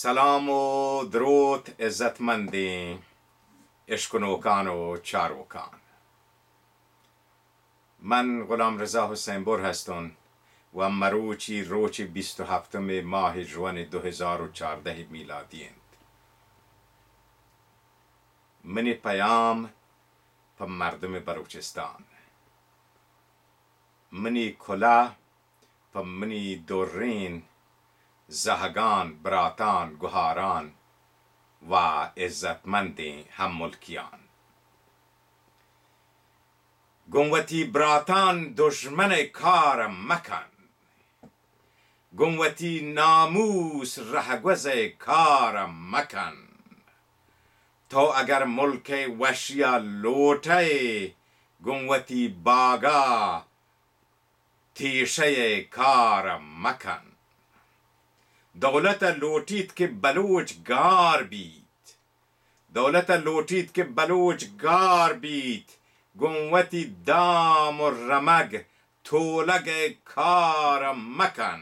سلام و دروت عزتمندیں اشکنوکان و چاروکان۔ من غلام رضا حسین بر ہستون و مروچی روچ بیست و ہفتم ماہ جوان دو ہزار و چاردہ میلادی انت۔ منی پیام پہ مردم بلوچستان۔ منی کلاہ پہ منی دورین زہگان، براتان، گہاران و عزتمندیں ہم ملکیان۔ گوں وتی براتان دژمن ء کار ء مکن۔ گوں وتی ناموس رہگوز ء کار ء مکن۔ تو اگر ملک ء وشی ء لوٹ ئے، گوں وتی باگ ء تیشہ ء کار ء مکن۔ دولت ء لوٹیت کہ بلوچ گار بیت۔ دولت ء لوٹیت کہ بلوچ گار بیت، گوں وتی دام و رمگ تولگ ء کار ء مکن۔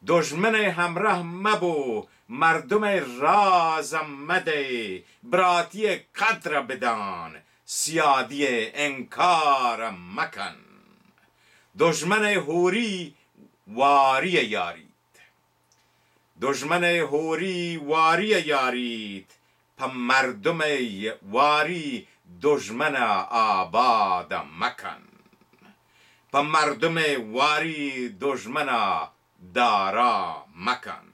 دژمن ء ہمراہ مبو، مردم ء راز ء مدئے، براتی ء قدر ء بدان، سیادی ء انکار ء مکن۔ دژمن ء ہوری واری ء یاریت۔ دژمن ء ہوری واری ء یاریت، پہ مردم ء واری دژمن ء آباد ء مکن۔ پہ مردم ء واری دژمن ء دارا مکن۔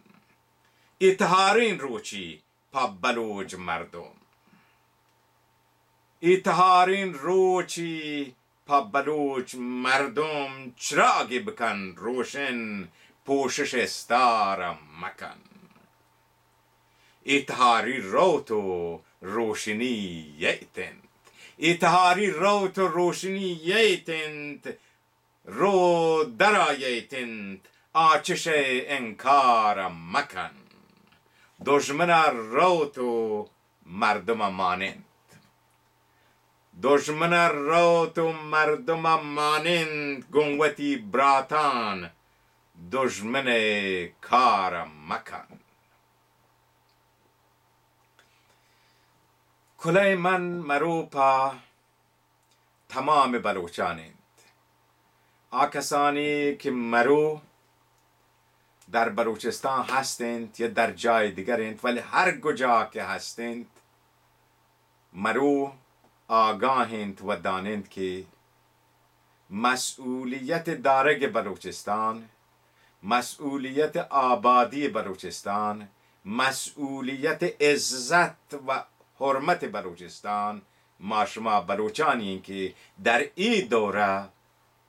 اے تہاریں روچی پہ بلوچ مردم۔ اے تہاریں روچی پہ بلوچ مردم، چراگے بکن روشن، پوشش ء ستار ء مکن۔ اے تہاری روت و روشنی یئیت انت۔ اے تہاری روت و روشنی یئیت انت۔ رو درآییت انت، آ چش ء انکار ء مکن۔ دژمن ء روت و مردم ء مان انت۔ دژمن ء روت و مردم ء مان انت، گوں وتی براتان دژمن ء کار ء مکن۔ کلہ من مروپا تمام بلوچان انت۔ آ کسانی کہ مرو در بلوچستان ہست انت یا در جای دیگر انت، ولی ہر کجا کہ ہست انت، مرو آگاہ انت و دان انت کہ مسئولیت دارگ بلوچستان، مسئولیت آبادی بلوچستان، مسئولیت عزت و حرمت بلوچستان، ما شما بلوچانی ایں کہ در اے دورہ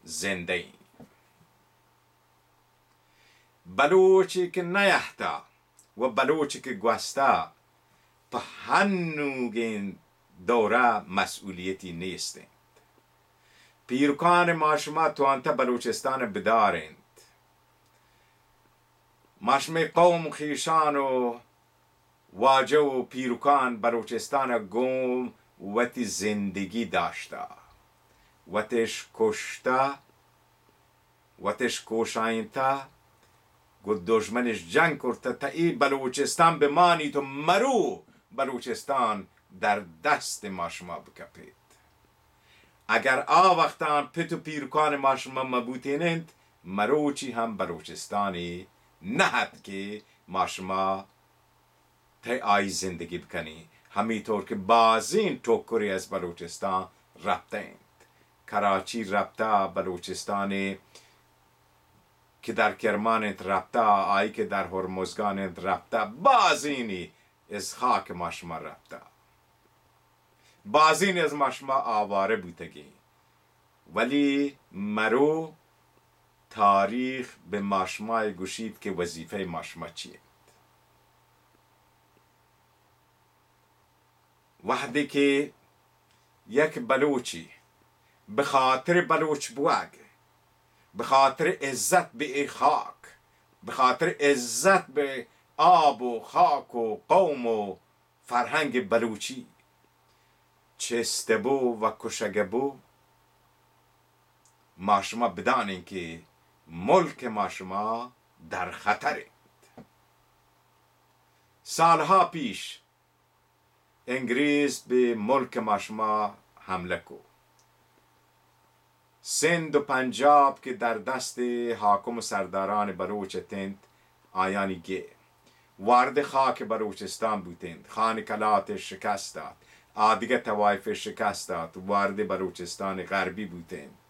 زندہ ایں۔ بلوچے کہ نیہتہ و بلوچے کہ گوستہ، پہ ہنوگیں دورہ مسئولیتی نیست انت۔ پیرکان ما شما توانتہ بلوچستان بدار انت۔ ما شمئے قوم خیشان و واجہ و پیرکان بلوچستان ء گوں وتی زندگی داشتہ، وتش کشتہ، وتش کوشائینتہ، گوں دژمنش جنگ کرتہ، تا اے بلوچستان بمانیت و مرو بلوچستان در دست ما شما بکپیت۔ اگر آ وختان پت و پیرکان ما شما مبوتین انت، مروچی ہم بلوچستانی نہ ات کہ ما شما تہ آئی زندگی بکنیں۔ ہمے طور کہ بازیں ٹکرے از بلوچستان رپتہ انت۔ کراچی رپتہ، بلوچستانے کہ در کرمان انت رپتہ، آئی کہ در ہرمزگان انت رپتہ، بازینی از خاک ما شما رپتہ۔ بازین از ما شما آوارہ بوتگیں، ولی مرو تاریخ بہ ما شما گوشیت کہ وظیفہ ما شما چی انت۔ وہدے کہ یک بلوچی بہ خاطر بلوچ بوگ، بہ خاطر عزت بہ اے خاک، بہ خاطر عزت بہ آب و خاک و قوم و فرہنگ بلوچی چست بو و کشگ بو، ما شما بدانیں کہ ملک ما شما در خطر انت۔ سالها پیش انگریز به ملک ما شما حمله کو. سند و پنجاب که در دست حاکم و سرداران بلوچ اتنت، آیانی گه وارد خاک بلوچستان بوتنت، خان کلات شکست دات، آدگه طوایف شکست دات، وارد بلوچستان غربی بوتنت.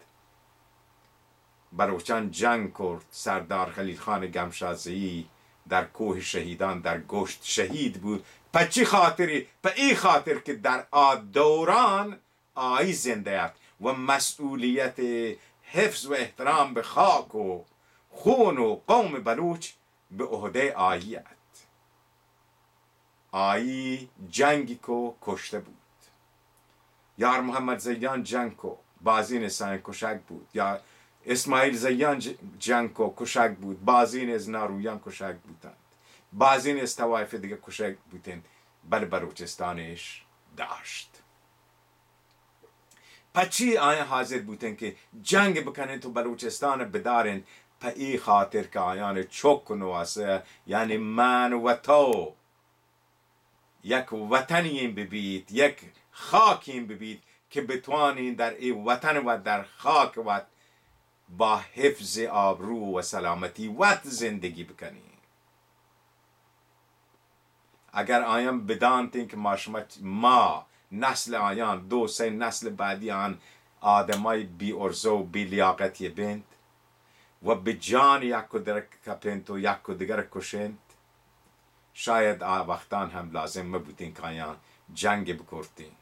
بلوچان جنگ کرد، سردار خلیل خان گمشازه‌ای در کوه شهیدان در گشت شهید بود. په چی خاطری؟ په ای خاطر که در آ دوران آئی زنده ات و مسئولیت حفظ و احترام به خاک و خون و قوم بلوچ به عهده آئی ات. آئی جنگی کو کشته بود. یار محمد زیان جنگ کو، بازین سان کشگ بود. یا اسماعیل زیان ج-، جنگ کو کشگ بود، بازین از نارویان کشگ بودند، بازین از طوایف دیگه کشگ بودند، بل بلوچستانش داشت. پچی آیان حاضر بوتن که جنگ بکنن تو بلوچستان بدارن؟ په ای خاطر که آیان چک و نواسه، یعنی من و تو یک وطنی ببیت، یک خاکی ببیت که بتوانین در ای وطن و در خاک وت با حفظ آبرو و سلامتی وت زندگی بکنین. اگر آیان بدانتین که ما شما، ما نسل آیان، دو سه نسل بعدی آن آدمای بی عرضه و بی لیاقتی بنت و به جان یک و در کپنت و یک و دیگر کشنت، شاید آ وقتان هم لازم مبوتین که آیان جنگ بکرتین،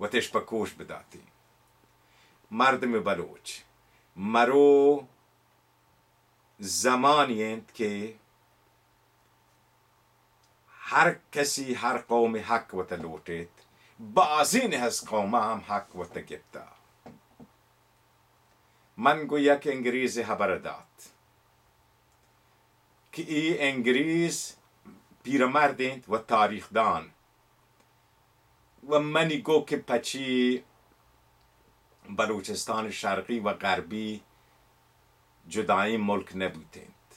وتش په کوش بداتین. مردم بلوچ، مرو زمانی انت که هر کسی، هر قومی حق وت لوٹیت، بازین از قوم هم حق وت گپتا. من گو یک انگریز خبر دات که ای انگریز پیرمرد انت و تاریخ دان و منی گو که پچی بلوچستان شرقی و غربی جدائیں ملک نبوتنت،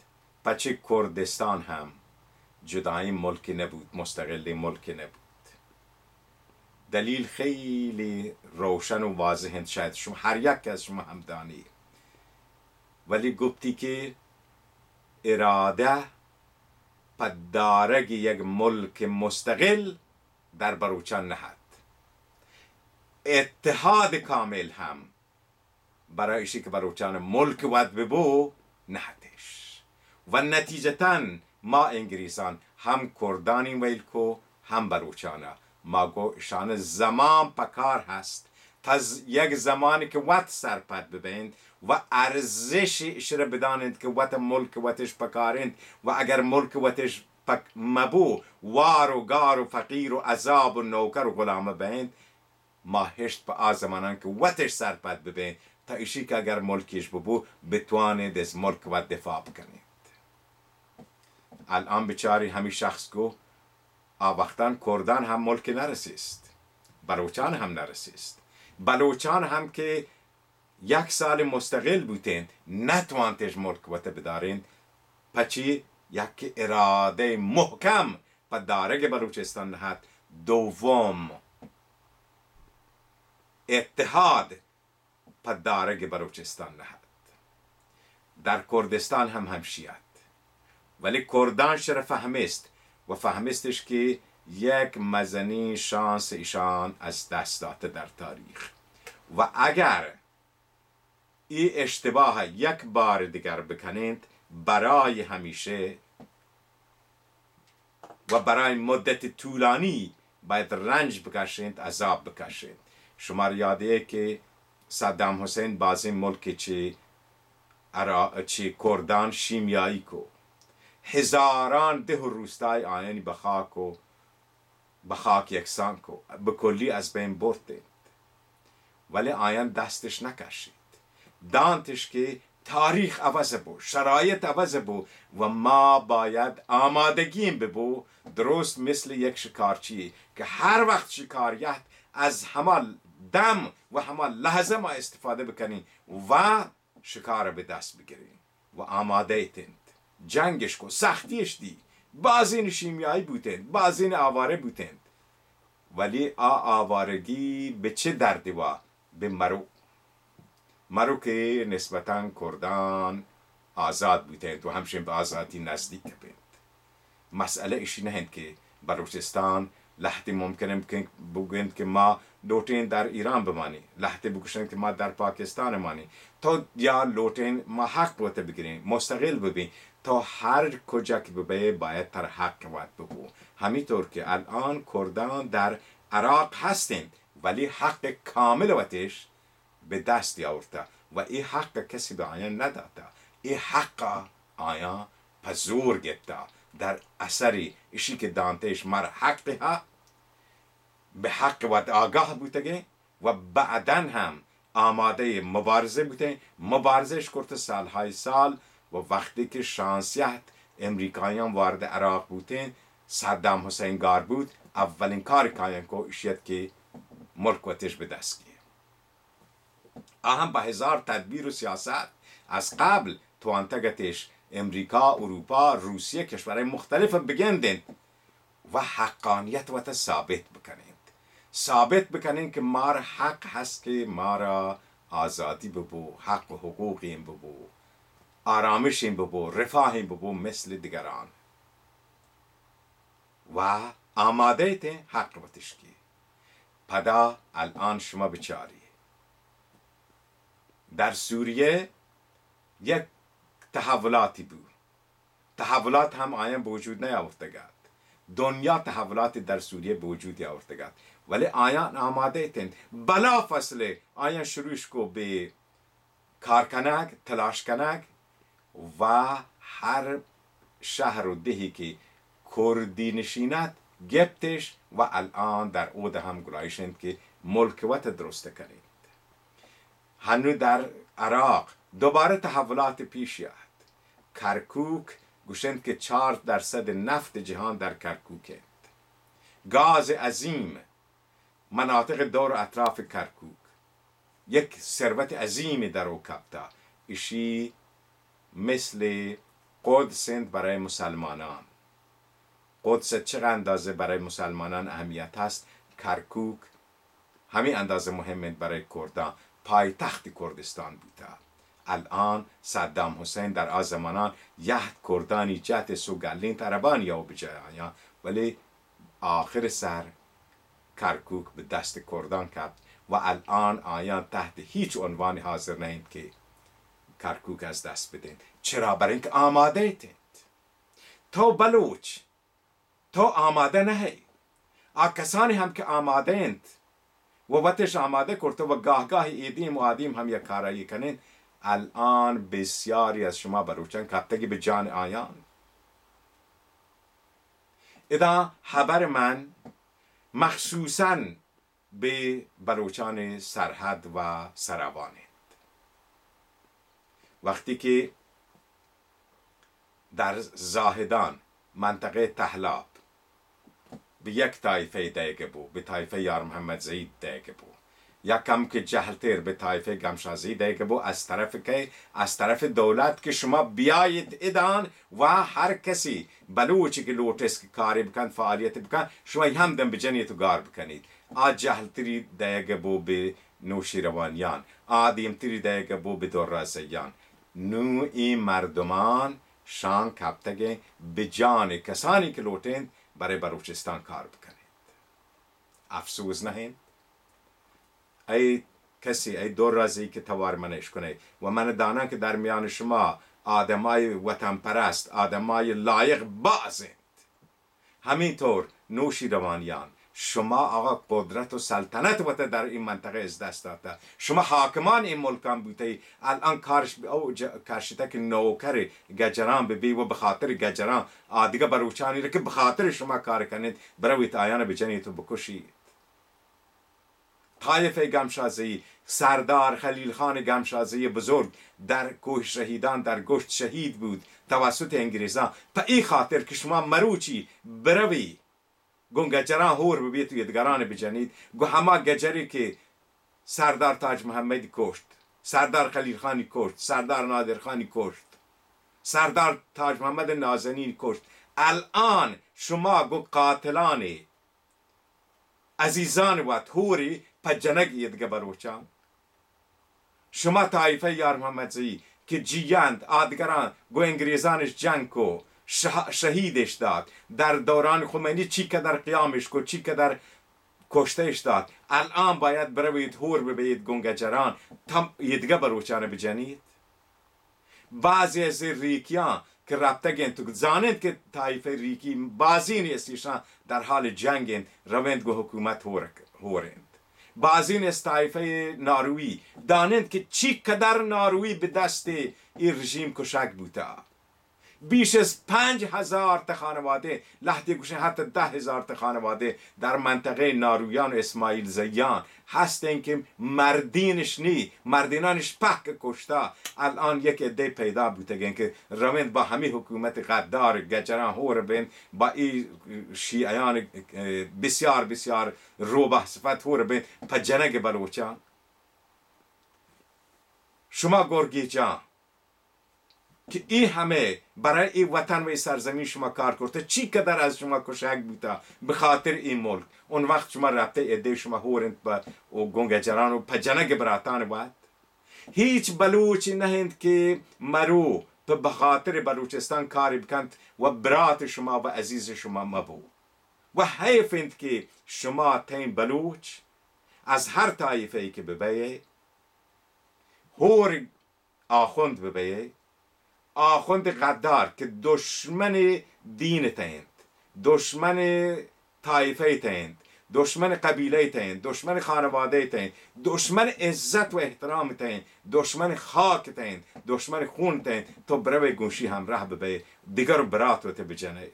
پچی کردستان هم جدائیں ملک نبوت، مستقلیں ملک نبوت. دلیل خیلی روشن و واضح انت، شاید شما هر یک از شما هم دانی. ولی گپتی که اراده په دارگ یک ملک مستقل در بلوچان نهت. اتحاد کامل هم برای ایشی که بلوچان ملک وت ببو نهتش. و نتیجتاً ما انگریزان هم کردانی ویل کو، هم بلوچانا. ما گو اشان زمان پکار هست تا ز-، یک زمانی که وت سرپد ببینت و ارزش اشرا بدانند که وت ملک وتش پکارند و اگر ملک وتش پک مبو، وار و گار و فقیر و عذاب و نوکر و غلام بینت، ما هشت په آ زمانان که وتش سرپد ببین، تا ایشی که اگر ملکیش ببو، بتوانید از ملک وت دفاع بکنید. الان بچاری همی شخص گو، آ وقتان کردان هم ملک نرسیست، بلوچان هم نرسیست. بلوچان هم که یک سال مستقل بوتین، نتوانتش ملک وت بدارین، پچی یک اراده محکم په دارگ بلوچستان نهت، دوم اتحاد په دارگ بلوچستان نهت. در کردستان هم همشی ات. ولی کردان شر فهمست و فهمستش که یک مزنین شانس ایشان از دست داته در تاریخ و اگر ای اشتباه یک بار دیگر بکنند، برای همیشه و برای مدت طولانی باید رنج بکشند، عذاب بکشند. شما را یاده که صدام حسین بازین ملک چی عرا-، چی کردان شیمیایی کو. هزاران ده و روستای آیانی به خاک و به خاک یکسان کو، به کلی از بین برد انت. ولی آیان دستش نکشید. دانتش که تاریخ عوض بو، شرایط عوض بو و ما باید آمادگیم ببو، درست مثل یک شکارچی که هر وقت شکار یهت از هما دم و هما لحظه ما استفاده بکنیم و شکار به دست بگرین و آماده اتنت. جنگش کو، سختیش دی، بازین شیمیایی بوتینت، بازین آواره بوتینت، ولی آ آوارگی به چه دردی وا؟ به مرو، مرو که نسبتاً کردان آزاد بوتینت و همشین به آزادی نزدیک بینت. مسئله اشی نہ انت کہ بلوچستان لہتے ممکن انت کہ بگوینت کہ ما لوٹیں در ایران بمانیں، لہتے بگوشنت کہ ما در پاکستان مانیں۔ تو یا لوٹیں ما حق وت بگریں، مستقل ببیں، تو ہر کجا کہ ببئے باید تر حق وت ببو۔ ہمی طور کہ الان کردان در عراق ہست انت، ولی حق کامل وتش به دست آورتہ و ای حق کسی به آیان نداتہ۔ ای حق آیان په زور گپتہ۔ در اثر اشی که دانتش مر حق ها، به حق وت آگاه بوتگیں و بعداً هم آمادهٔ مبارزه بوتیں، مبارزهش کرتہ سالهای سال و وقتی که شانس یهت امریکایان وارد عراق بوتیں، صدام حسین گار بوت، اولین کار کایان کو اشیت که ملک وتش به دست گیر۔ آ هم با هزار تدبیر و سیاست از قبل توانتگتش امریکا، اروپا، روسیه، کشورهای مختلف بگندنت و حقانیت وت ثابت بکننت، ثابت بکننت که مار حق هست که مارا آزادی ببو، حق و حقوقیم ببو، آرامشیم ببو، رفاهیم ببو مثل دیگران و آماده ایتیں حق وتشکی۔ پدا الان شما بچاری در سوریه یک تحولاتی بو، تحولات هم آیان بوجود نیاورتگات، دنیا تحولاتی در سوریه بوجود آورتگات، ولی آیان آماده ایتنت، بلا فصله آیان شروعش کو به کار کنگ، تلاش کنگ و هر شهر و دهی که کردی نشینت گپتش و الان در اود هم گلایش انت که ملک وت درست کنیت. هنو در عراق دوباره تحولات پیش یات. کرکوک گوشنت که چهار درصد نفت جهان در کرکوک انت. گاز عظیم مناطق دور و اطراف کرکوک یک ثروت عظیمی در او کپتا. اشی مثل قدس انت برای مسلمانان. قدس چقدر اندازه برای مسلمانان اهمیت هست، کرکوک همی اندازه مهم انت برای کردان. پایتخت کردستان بوتا. الان صدام حسین در آ زمانان یهد کردانی جت سو گلینت عربانی او بجای آیان، ولی آخر سر کرکوک به دست کردان کپت و الان آیان تحت هیچ عنوانی حاضر نهینت که کرکوک از دست بدینت. چرا؟ برای اینکه آماده ایتنت. تو بلوچ، تو آماده نهی. آ کسانی هم که آماده انت و وتش آماده کرته و گاه گاه ایدیم و آدیم هم یک کارایی کنین، الان بسیاری از شما بلوچان کپتگی به جان آیان. ادا خبر من مخصوصاً به بلوچان سرحد و سراوان انت. وقتی که در زاهدان، منطقهٔ تهلاب، به یک طایفه دئیگ بو، به طایفهٔ یار محمد زئی دئیگ بو، یا کمکے جهلتر به طایفهٔ گمشازئی دئیگ بو، از طرف کئے؟ از طرف دولت که شما بیاییت ادان و هر کسی بلوچی که لوٹست که کاری بکنت، فعالیتی بکنت، شما همدم بجنیت و گار بکنیت. آ جهلتری دئیگ بو به نوشیروانیان، آ دیمتری دئیگ بو به درازئیان. نوں اے مردمان شان کپتگیں به جان کسانی که لوٹینت برای بلوچستان کار بکنیت. افسوس نہ انت؟ اے کسی، اے درازئی که توار من اشکنئے و من داناں که در میان شما آدمای وطن پرست، آدمای لایق باز انت. همین طور نوشیروانیان، شما آقا قدرت و سلطنت وت در این منطقه از دست داتا. شما حاکمان این ملکان بوتئی، الان کارش ب-، او ج-، کشته که نوکر گجران ببی و به خاطر گجران آدگه بلوچانی را که به خاطر شما کار کنید، برویت آیان بجنیت و بکشیت. طایفهٔ گمشازئی، سردار خلیل خان گمشازئی بزرگ در کوه شهیدان در گشت شهید بود توسط انگریزان. په ای خاطر که شما مروچی بروی گوں گجران هور ببیت و یدگران بجنیت، گوں هما گجری که سردار تاج محمدی کشت، سردار خلیل خانی کشت، سردار نادر خانی کشت، سردار تاج محمد نازنینی کشت، الان شما گوں قاتلانی عزیزان وت ہوری پہ جنگ ایدگہ بلوچاں۔ شما طائفہ یار محمد زئی کہ جیئند آدگراں گوں انگریزانش جنگ کو، شہ-، شہیدش دات، در دوران خمینی چی قدر قیامش کو، چی قدر کشتش دات۔ الان باید بروید ہور ببید گوں گجران، تم ایدگہ بلوچان بجنید۔ بعضی از ریکیاں کہ رپتگ انت، تو زانید کہ طائفہ ریکی بازین استیشان در حال جنگ انت، روند گوں حکومت ہور، ہور انت۔ بازین است طائفہ ناروی دانند کہ چی قدر ناروی بہ دست ای رژیم کشگ بوتا۔ بیش از پنج ہزار تہ خانوادہ، لہتے گوشن حتی دہ ہزار تہ خانوادہ در منطقہ نارویان و اسماعیل زیان ہستن کہ مردینش نی، مردینانش پہک کشتا۔ الان یک عدے پیدا بوتگن کہ روند با ہمی حکومت غدار گجران ہور بین، با ای شیعیان، اه، بسیار بسیار روبہ صفت ہور بین پہ جنگ بلوچان۔ شما گرگیجان کہ ای ہمے برای ای وطن و ای سرزمین شما کار کرتے، چی قدر از شما کشگ بوتا بخاطر ای ملک، اون وقت شما رپتے عدے شما ہور انت با و گوں گجران و پہ جنگ براتان وت۔ ہیچ بلوچ نہ انت کہ مرو پہ بخاطر بلوچستان کاری بکنت و برات شما و عزیز شما مبو۔ و حیف انت کہ شما تین بلوچ از ہر طائفہ ای کہ ببئے، ہور آخوند ببئے، آخوند غدار کہ دشمن دین تینت، دشمن طائفہ تینت، دشمن قبیلہ تینت، دشمن خانوادہ تینت، دشمن عزت و احترام تینت، دشمن خاک تینت، دشمن خون تینت، تو بروے گوشی ہمراہ ببئے، دگر برات وت بجنئے۔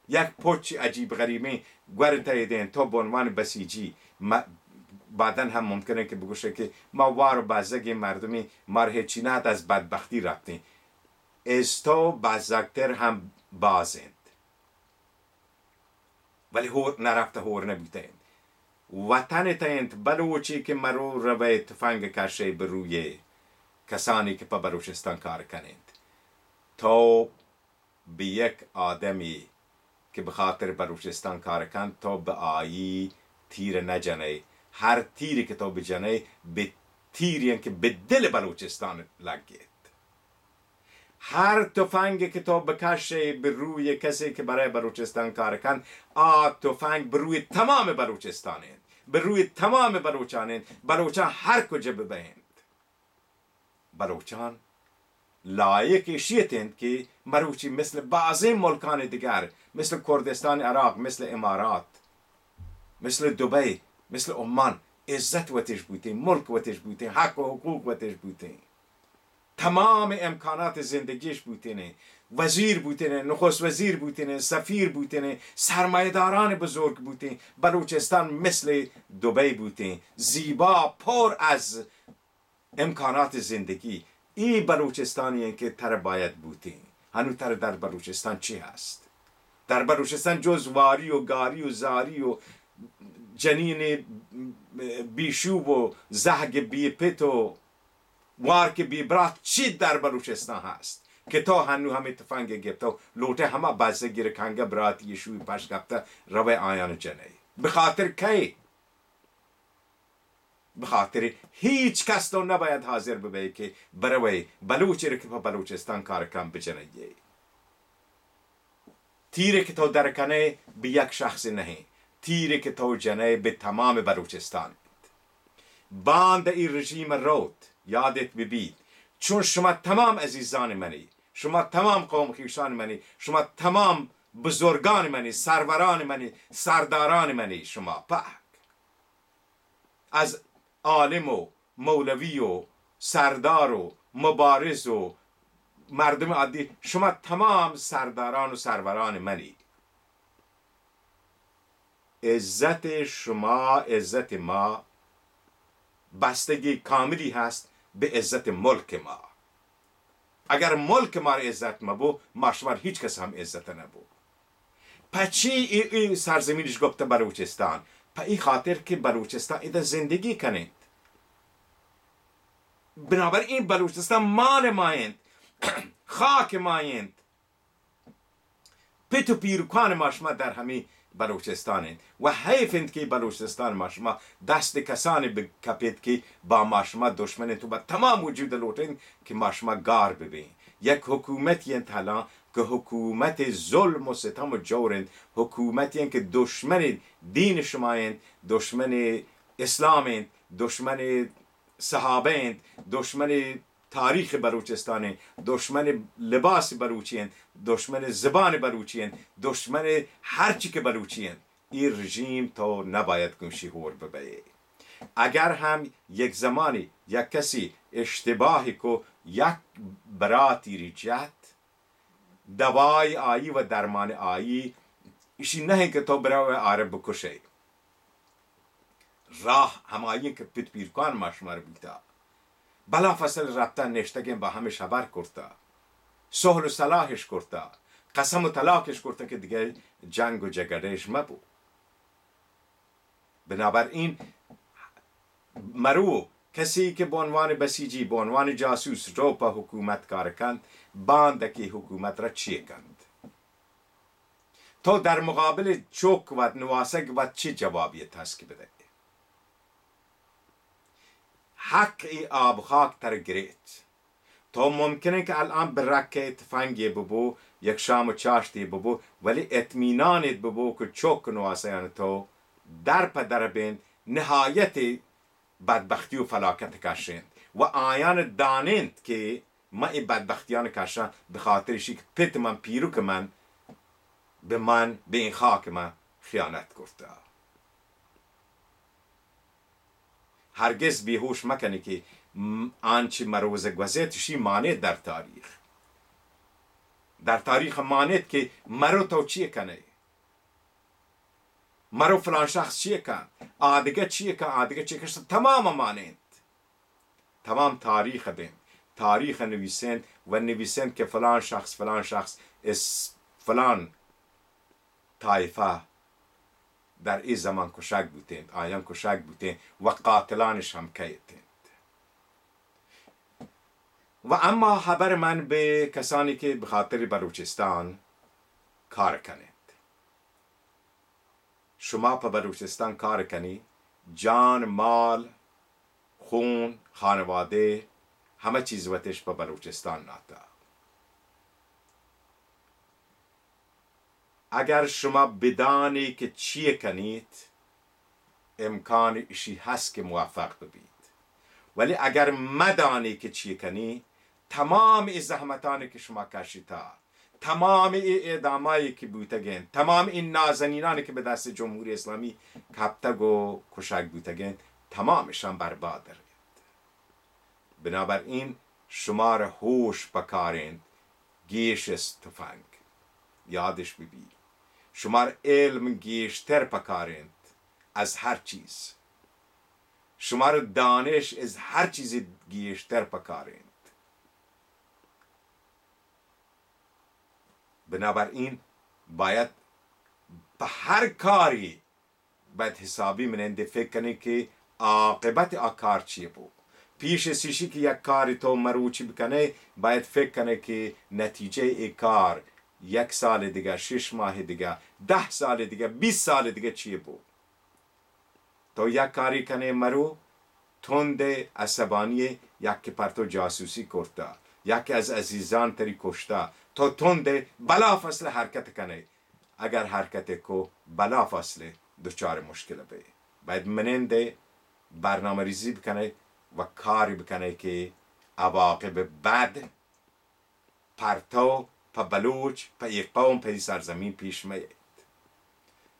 یک پچ عجیب غریبیں گور تہ دیں، تو بہ عنوان بسیجی، ما، بعداً ہم ممکن ہے کہ بگوشے کہ ما وار و بزگیں مردمی، مار ہچی نہ ات، از بدبختی رپتیں۔ از تو بزگتر ہم باز انت۔ ولی ہور نہ رپتہ، ہور نہ بوتہ انت۔ وطن تہ انت، بلوچی کہ مرو روے تفنگ کشے بہ روی کسانی کہ پہ بلوچستان کار کننت۔ تو بہ یک آدمی کہ بہ خاطر بلوچستان کار کنت، تو بہ آئی تیر نہ جنئے۔ ہر تیرے کہ تو بجنئے، بہ تیرے کہ بہ دل بلوچستان لگیت۔ ہر تفنگ کہ تو بکشئے بہ روی کسے کہ برای بلوچستان کار کنت، آ تفنگ بہ روی تمام بلوچستان انت، بہ روی تمام بلوچان انت، بلوچان ہر کجا ببینت۔ بلوچان لائق ایشی ات انت کہ مروچی مثل بعضیں ملکان دگر، مثل کردستان عراق، مثل امارات، مثل دبئی، مثل عمان، عزت وتش بوتیں، ملک وتش بوتیں، حق و حقوق وتش بوتیں، تمام امکانات زندگیش بوتیں، وزیر بوتیں، نخست وزیر بوتیں، سفیر بوتیں، سرمایہ داران بزرگ بوتیں۔ بلوچستان مثل دبئی بوتیں، زیبا، پر از امکانات زندگی۔ ای بلوچستانی انت کہ ترا باید بوتیں۔ ہنو ترا در بلوچستان چی ہست؟ در بلوچستان جز واری و گاری و زاری و جنین بیشوب و زہگ بی پت و وارک بی برات چی در بلوچستان ہست کہ تو ہنو ہمے تفنگ گپتہ و لوٹئے ہما بزگی رکانگہ براتی شوی پش کپتہ روئے آیان جنئے؟ بخاطر کئے؟ بخاطر ہیچ کس تو نباید حاضر ببئے کہ بروئے بلوچے را کہ پہ بلوچستان کار کن بجنئے۔ تیرے کہ تو در کنئے بہ یک شخص نہ انت، تیرے کہ تو جنئے بہ تمام بلوچستان انت۔ باند ای رژیم روت، یادت ببیت، چون شما تمام عزیزان منی، شما تمام قوم خویشان منی، شما تمام بزرگان منی، سروران منی، سرداران منی، شما پہک از عالم و مولوی و سردار و مبارز و مردم عادی، شما تمام سرداران و سروران منی۔ عزت شما، عزت ما بستگی کاملی هست به عزت ملک ما۔ اگر ملک ما را عزت مبو، ما شما را هیچ کس هم عزت نبو۔ پہ چی ای، ای سرزمینش گپتہ بلوچستان؟ پہ ای خاطر کہ بلوچستان ادا زندگی کننت۔ بنابراین بلوچستان مال ما انت، خاک ما انت۔ پت و پیرکان ما شما در ہمے بلوچستان انت و حیف انت کہ بلوچستان ما شما دست کسانی بکپیت کہ با ما شما دشمن انت و با تمام وجود لوٹ انت کہ ما شما گار ببیں. یک حکومتی انت الان کہ حکومت ظلم و ستم و جور انت، حکومتی انت کہ دشمن دین شما انت، دشمن اسلام انت، دشمن صحابہ انت، دشمن تاریخ بلوچستان انت، دشمن لباس بلوچی انت، دشمن زبان بلوچی انت، دشمن ہر چی کہ بلوچی انت. اے رژیم تو نباید گوشی ہور ببئے. اگر ہم یک زمانی یک کسی اشتباہی کو، یک براتی ری جت، دوای آئی و درمان آئی اشی نہ انت کہ تو برو آرہ بکشئے. راہ ہمائی انت کہ پت پیرکان ما شمار بوتا. بلافاصلہ رپتہ نشتگیں با ہمش ہبر کرتہ. صلح و صلاحش کرتہ. قسم و طلاقش کرتہ کہ دگہ جنگ و جگڑہش مبو. بنابراین مرو کسی کہ بہ عنوان بسیجی، بہ عنوان جاسوس رو پہ حکومت کار کنت، باندکی حکومت را چی کنت؟ تو در مقابل چک وت، نواسگ وت چی جوابیت ہست کہ بدئے؟ حق ای آب خاک تر گریت. تو ممکن انت کہ الان برکہ تفنگے ببو، یک شام و چاشتے ببو، ولی اطمینانیت ببو کہ چک نواسیان تو در پہ در بین، نہایت بدبختی و فلاکت کشینت و آیان دانینت کہ من ای بدبختیان کشان بخاطر اشی کہ پت من، پیرک من، بہ من، بہ این خاک من خیانت کرتا. ہرگز بیہوش مکنی کہ م-، آنچی مروز گوزیت شی مانیت در تاریخ. در تاریخ مانیت کہ مرو تو چی کنئے؟ مرو فلان شخص چی کن؟ آدگہ چی کن؟ آدگہ چی کن؟ تمام مانیت. تمام تاریخ بین. تاریخ نویسینت و نویسینت کہ فلان شخص، فلان شخص، اس فلان طائفہ در ای زمان کشگ بوتینت، آیان کشگ بوتینت و قاتلانش ہم کئیتینت. و اما ہبر من بہ کسانی کہ بخاطر بلوچستان کار کنینت. شما پہ بلوچستان کار کنی، جان، مال، خون، خانوادہ، ہمہ چیز وتش پہ بلوچستان ناتا. اگر شما بدانی کہ چی کنیت، امکان اشی ہست کہ موفق ببیت. ولی اگر مدانی کہ چی کنی، تمام ای زحمتانی کہ شما کشیتا، تمام ای اعدامایی کہ بوتگین، تمام ای نازنینانی کہ بہ دست جمہوری اسلامی کپتگ و کشگ بوتگین، تمامشان برباد رفت. بنابراین شمار ہوش پکارینت، گیش از تفنگ. یادش ببی. شمار علم گیشتر پکارینت از ہر چیز. شمار دانش از ہر چیز گیشتر پکارینت. بنابراین باید پہ ہر کاری باید حسابی منندے فکر کنی کہ عاقبت آ کار چی بو. پیش از ایشی کہ یک کاری تو مروچی بکنے، باید فکر کنے کہ نتیجہ ای کار یک سال دگہ، شش ماہ دگہ، دہ سال دگہ، بیست سال دگہ چی بو. تو یک کاری کنے مرو، تند عصبانی، یک کہ پر تو جاسوسی کرتا، یک از عزیزان تری کشتا، تو تند بلافاصلہ حرکت کنے. اگر حرکت کو، بلافاصلہ دچار مشکل بے. باید منندے برنامہ ریزی بکنے و کاری بکنے کہ عواقب بد پر تو، پہ بلوچ، پہ ای قوم، پہ ای سرزمین پیش میت.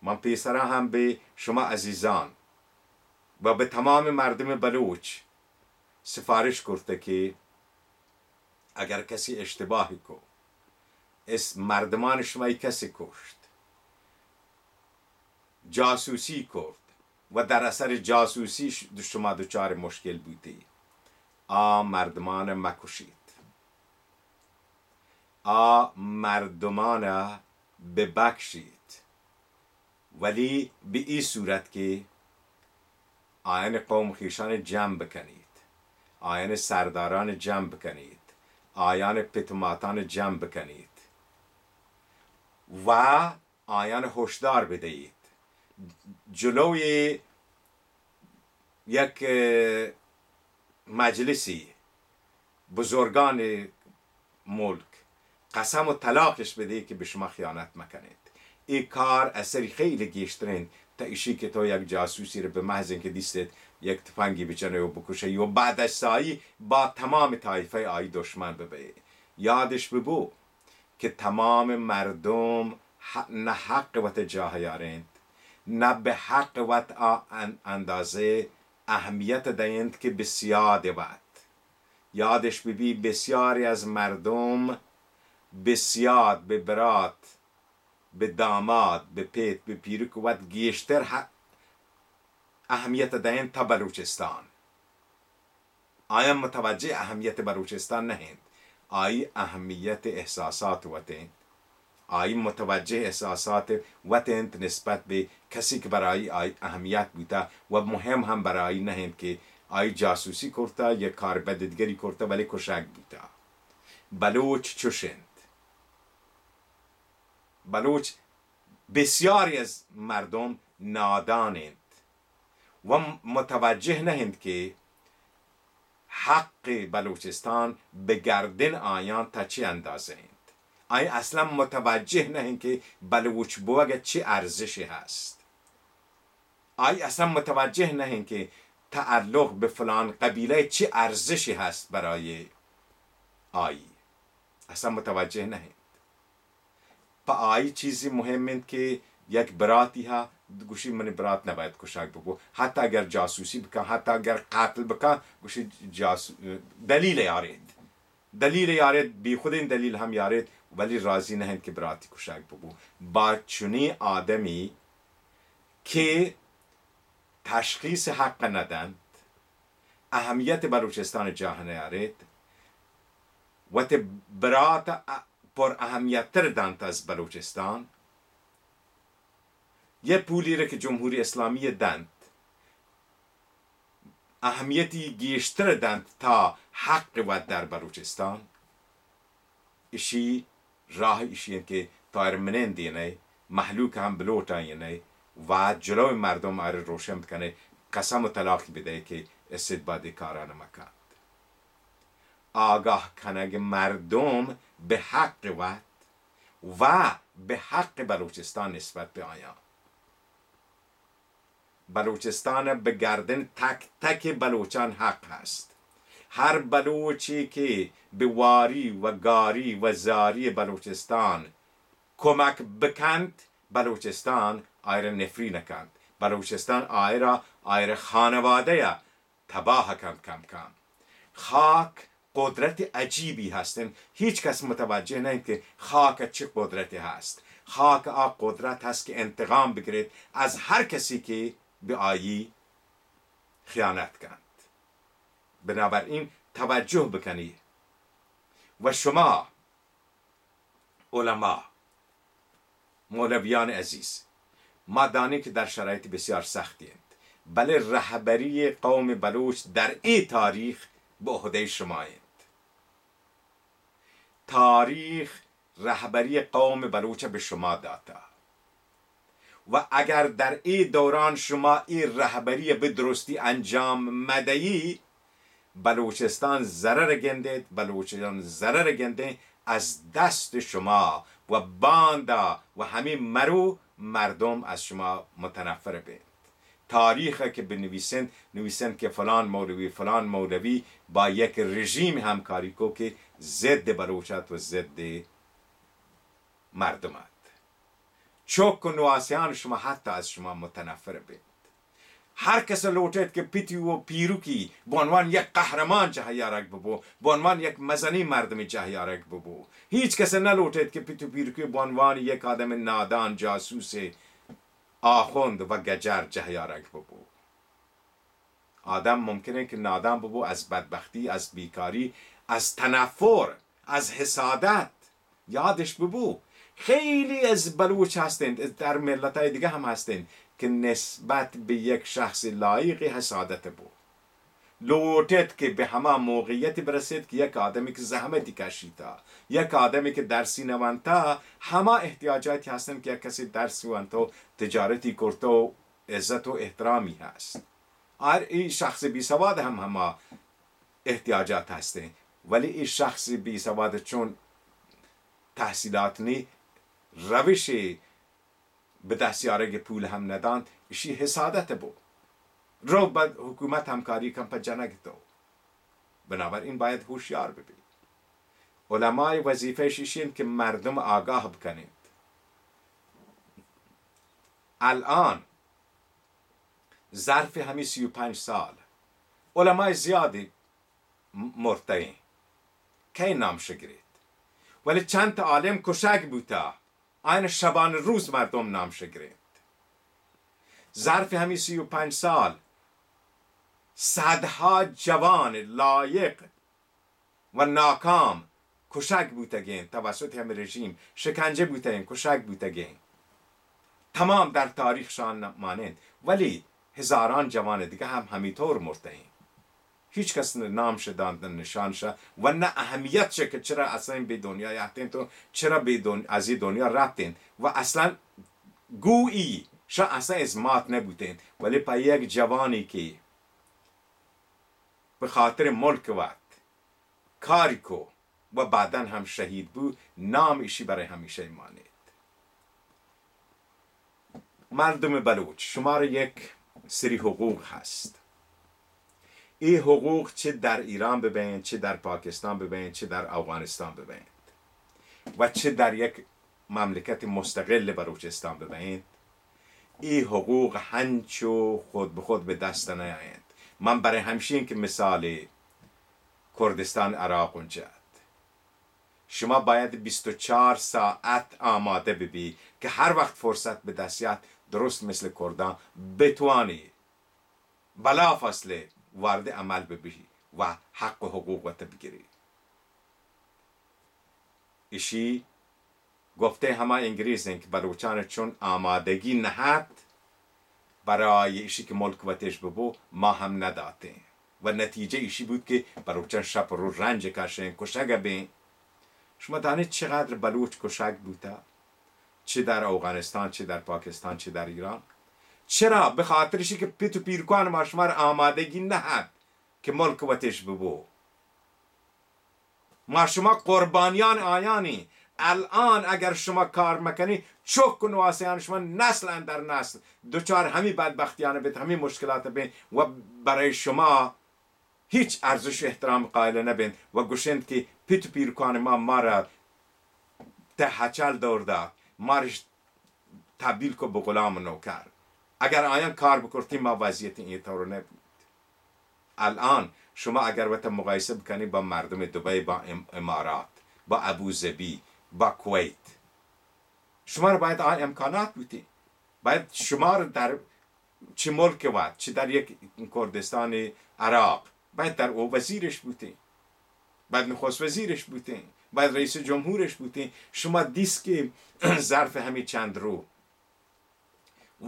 من پیسرا ہم بہ شما عزیزان و بہ تمام مردم بلوچ سفارش کرتے کہ اگر کسی اشتباہی کو، اس مردمان شمئی کسی کشت، جاسوسی کرت و در اثر جاسوسی ش-، شما دچار مشکل بوتی، آ مردمان مکشیت. آ مردمان ببکشیت، ولی بہ ای صورت کہ آیان قوم خیشان جمع بکنیت، آیان سرداران جمع بکنیت، آیان پت و ماتان جمع بکنیت. و آیان هشدار بدهید. جلوی یک، اه، مجلسی بزرگان ملک قسم و طلاقش بدهید که به شما خیانت مکنید. ای کار اثری خیلی گیشتر انت تا ایشی که تو یک جاسوسی رو به محض اینکه دیستید یک تفنگی بچنه و بکشه و بعدش سایی با تمام طایفه آیی دشمن ببه. یادش ببو که تمام مردم ح-، نه حق وت جاه یارنت، نه به حق وت آ ان-، اندازه اهمیت دینت که بسیاد وت. یادش ببی بسیاری از مردم بسیاد به برات، به داماد، به پیت، به پیرک وت گیشتر ح-، اهمیت دینت تا بلوچستان. آیان متوجه اهمیت بلوچستان نہ انت، آئی اهمیت احساسات وت انت، آئی متوجه احساسات وت انت نسبت به کسی که برای آئی اهمیت بوتا و مهم هم برای نه انت که آئی جاسوسی کرتا یا کار بددگری کرتا ولی کشگ بوتا. بلوچ چوش انت. بلوچ بسیاری از مردم نادان انت و متوجه نه انت که حق بلوچستان به گردن آیان تا چه اندازه انت. آیان اصلاً متوجه نه انت که بلوچ بوگ چه ارزشی هست. آیان اصلاً متوجه نه انت که تعلق به فلان قبیله چه ارزشی هست برای آیی. اصلاً متوجه نه انت. پہ آئی چیزی مهم انت کہ یک براتی ہا گوشی منی برات نباید کشگ ببو، حتی اگر جاسوسی بکن، حتی اگر قتل بکن، گوشی جاسو-، دلیل یارید، دلیل یارید، بی خودین دلیل ہم یارید، ولی راضی نہ انت کہ براتی کشگ ببو. با چنین آدمی کہ تشخیص حق ندنت، اہمیت بلوچستان جاہ نیاریت، وت برات ء پر اہمیت تر دنت از بلوچستان. یہ پولی را کہ جمہوری اسلامی دنت، اہمیتی گیشتر دنت تا حق وت در بلوچستان. اشی راہ اشی انت کہ تایر منین دینئے، مہلوک ہم بلوٹائینئے و جلو مردم آئرا روشن بکنئے، قسم و طلاقی بدئے کہ استبداد کاران مکنت. آگاہ کنگ مردم بہ حق وت و بہ حق بلوچستان نسبت بہ آیان. بلوچستان ء بہ گردن تک تک بلوچان حق ہست. ہر بلوچے کہ بہ واری و گاری و زاری بلوچستان کمک بکنت، بلوچستان آئرا نفری نکنت. بلوچستان آئرا، آئرا خانوادہ ء تباہ کنت کم کم. خاک قدرت عجیبی ہست انت. ہیچ کس متوجہ نہ انت کہ خاک چہ قدرت ہست. خاک آ قدرت ہست کہ انتقام بگریت از ہر کسی کہ بہ آئی خیانت کنت. بنابراین توجہ بکنی. و شما علما، مولویان عزیز، ما دانیں کہ در شرایط بسیار سختی انت، بلے رہبری قوم بلوچ در اے تاریخ بہ عہدہ شما انت. تاریخ رہبری قوم بلوچ بہ شما داتا و اگر در اے دوران شما اے رہبری بہ درستی انجام مدئی، بلوچستان ضرر گندیت، بلوچان ضرر گندیں از دست شما و باندا و ہمے مرو مردم از شما متنفر بینت. تاریخ کہ بنویسنت، نویسنت کہ فلان مولوی، فلان مولوی با یک رژیم ہمکاری کو کہ ضد بلوچ ات و ضد مردم ات. چک و نواسیان شما حتی از شما متنفر بینت. ہر کس لوٹیت کہ پتی و پیرکی بہ عنوان یک قہرمان جاہ یارگ ببو، بہ عنوان یک مزنی مردمی جاہ یارگ ببو. ہیچ کس نہ لوٹیت کہ پتی و پیرکی بہ عنوان یک آدم نادان، جاسوس، آخوند و گجر جاہ یارگ ببو. آدم ممکن انت کہ نادان ببو از بدبختی، از بیکاری، از تنفر، از حسادت. یادش ببو، خیلی از بلوچ ہستند، در ملت‌های دیگه ہم ہستند کہ نسبت بہ یک شخص لایقی حسادت بو. لوٹیت کہ بہ ہما موقعیتی برسیت کہ یک آدمی کہ زحمتی کشیتا، یک آدمی کہ درسی نہ ونتا، ہما احتیاجاتی ہستن کہ یک کسی درسی ونت و تجارتی کرت و عزت و احترامی ہست. آر ای شخص بی سواد ہم ہما احتیاجات ہستیں، ولی ای شخص بی سواد چون تحصیلات نی، روش بہ دست یارگ پول ہم ندانت، اشی حسادت بو. رو بہ حکومت ہمکاری کن پہ جنگ تو. بنابراین باید ہوشیار ببی. علمای وظیفہ اش اشی انت کہ مردم آگاہ بکنیت. الان ظرف ہمی سی و پنج سال علمای زیادی م-، مرتئیں. کئے نام شگریت؟ ولی چند عالم کشگ بوتا، آیان شبان روز مردم نام شگرینت. ظرف ہمی سی و پنج سال صدها جوان لایق و ناکام کشگ بوتگین، توسط ہمی رژیم شکنجه بوتگین، کشگ بوتگین. تمام در تاریخ شان مانند، ولی ہزاران جوان دیگه ہم ہمی طور مرتئین. ہیچ کس نہ نام شہ دانت، نہ نشان شہ و نہ اہمیت شہ کہ چرا اصلاً بہ دنیا یاتین تو چرا بہ دن-، از ای دنیا رفتین و اصلاً گویی شہ اصلاً ازمات نبوتین، ولی پہ یک جوانی کہ بہ خاطر ملک وت کاری کو و بعداً ہم شہید بو، نام ایشی برای ہمیشہ مانیت. مردم بلوچ، شمارا یک سری حقوق ہست. ای حقوق چہ در ایران ببین، چہ در پاکستان ببین، چہ در افغانستان ببین و چہ در یک مملکت مستقل بلوچستان ببین، ای حقوق ہنچو خود بہ خود بہ دست نیاینت. من برای ہمشین کہ مثال کردستان عراق اونجا ات. شما باید بیست و چار ساعت آماده ببی کہ ہر وقت فرصت بہ دست یات، درست مثل کردان بتوانی بلافاصله وارد عمل ببی و حق و حقوق وت بگری. اشی گفتہ ہما انگریز انت کہ بلوچان چون آمادگی نہت برای اشی کہ ملک وتش ببو، ما ہم نداتیں و نتیجہ اشی بود کہ بلوچان شپ و روز رنج کشیں، کشگ بیں. شما دانید چقدر بلوچ کشگ بوتا، چہ در اوغانستان، چہ در پاکستان، چہ در ایران. چرا؟ بہ خاطر اشی کہ پت و پیرکان ما شمار آمادگی نہت کہ ملک وتش ببو. ما شما قربانیان آیانی. الان اگر شما کار مکنی، چک و نواسیان شما نسل اندر نسل دچار ہمی بدبختیان بیت، ہمی مشکلات بیت و برای شما ہیچ ارزش و احترام قائل نبینت و گوشنت کہ پت و پیرکان ما مارا تہ ہچل دور دات، مارش تبدیل کو بہ غلام و نوکر. اگر آیان کار بکرتی، ما وضعیت این طور نبود. الان شما اگر وت مقایسه بکنی با مردم دبی، با ام-، امارات، با ابوظبی، با کویت، شما را باید آ امکانات بوتی. باید شما را در چه ملک وت، چه در یک کردستان عراق، باید در او وزیرش بوتی. باید نخست وزیرش بوتین، باید رئیس جمهورش بوتین. شما دیست که ظرف همی چند رو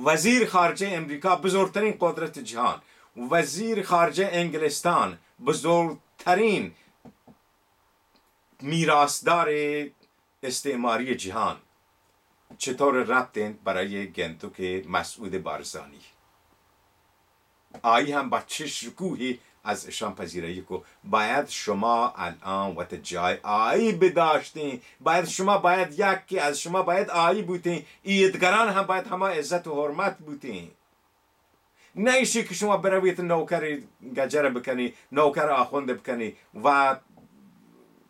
وزیر خارجه امریکا، بزرگترین قدرت جهان، وزیر خارجه انگلستان، بزرگترین میراثدار استعماری جهان، چطور رفتین برای گندک مسعود بارزانی؟ آئی ہم با چه شکوهی از اشان پذیرایی کو. باید شما الان وت جای آئی بداشتین. باید شما، باید یک که از شما باید آئی بوتین. ایدگران هم باید هما عزت و حرمت بوتین. نه ایشی که شما برویت نوکر گجر بکنی، نوکر آخوند بکنی و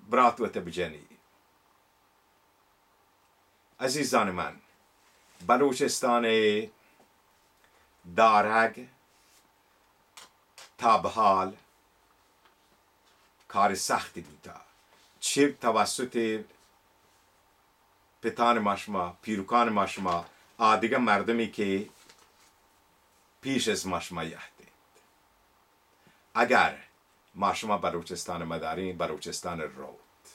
برات وت بجنی. عزیزان من، بلوچستان دارگ تا به حال کار سختی بوتا، چه توسط پتان ما شما، پیرکان ما شما، آدگه مردمی که پیش از ما شما یهتید. اگر ما شما بلوچستان مدارین، بلوچستان روت،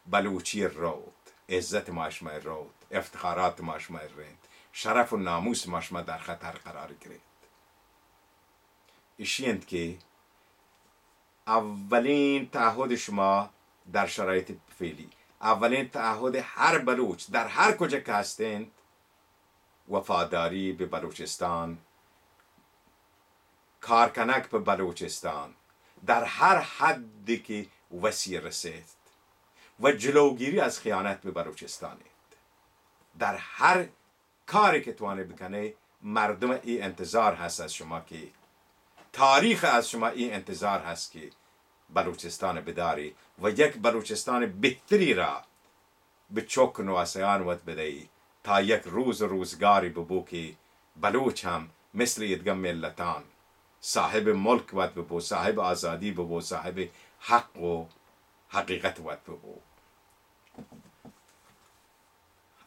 بلوچی روت، عزت ما شما روت، افتخارات ما شما رنت، شرف و ناموس ما شما در خطر قرار گرفت. ایشی انت که اولین تعهد شما در شرایط فعلی، اولین تعهد هر بلوچ در هر کجا که هستند، وفاداری به بلوچستان، کار کنگ په بلوچستان در هر حدی که وسی رسیت و جلوگیری از خیانت به بلوچستان ایت. در هر کاری که توانه بکنه، مردم ای انتظار هست از شما که، تاریخ از شما ای انتظار هست که بلوچستان بداری و یک بلوچستان بهتری را به چک نواسیان وت بدهی تا یک روز و روزگاری ببو که بلوچ هم مثل ایدگه ملتان صاحب ملک وت ببو، صاحب آزادی ببو، صاحب حق و حقیقت وت ببو.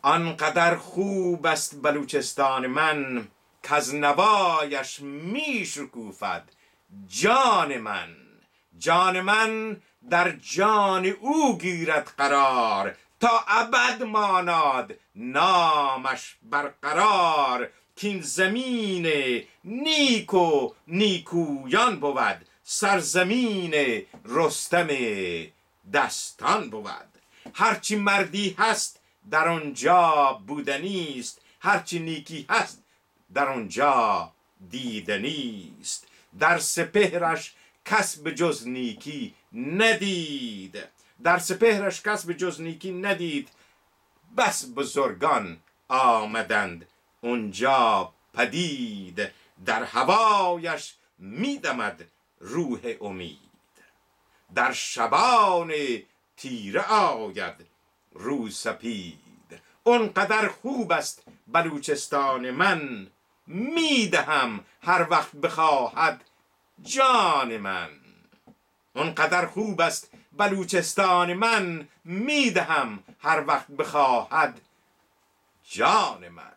آنقدر خوب است بلوچستان من، کز نوایش می‌شکوفد جان من. جان من در جان او گیرد قرار، تا ابد ماناد نامش برقرار. کین زمین نیک و نیکویان بود، سرزمین رستم دستان بود. هرچی مردی هست در آنجا بودنی است، هرچی نیکی هست در آنجا دیدنی است. در سپهرش کس به جز نیکی ندید، در سپهرش کس به جز نیکی ندید. بس بزرگان آمدند آنجا پدید، در هوایش می‌دمد روح امید. در شبان تیره آید روسپید. آنقدر خوب است بلوچستان من، می‌دهم هر وقت بخواهد جان من. آنقدر خوب است بلوچستان من، می‌دهم هر وقت بخواهد جان من.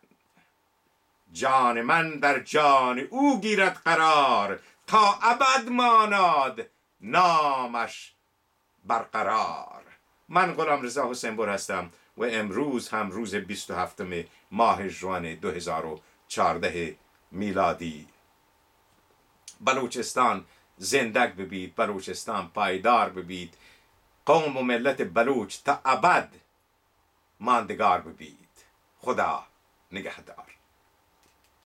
جان من در جان او گیرد قرار، تا ابد ماناد نامش برقرار. من غلامرضا حسین‌پور هستم و امروز هم روز بیست و هفتم ماه ژوئن دو هزار و چهارده میلادی. بلوچستان زندگ ببیت، بلوچستان پایدار ببیت، قوم و ملت بلوچ تا ابد ماندگار ببیت. خدا نگهدار.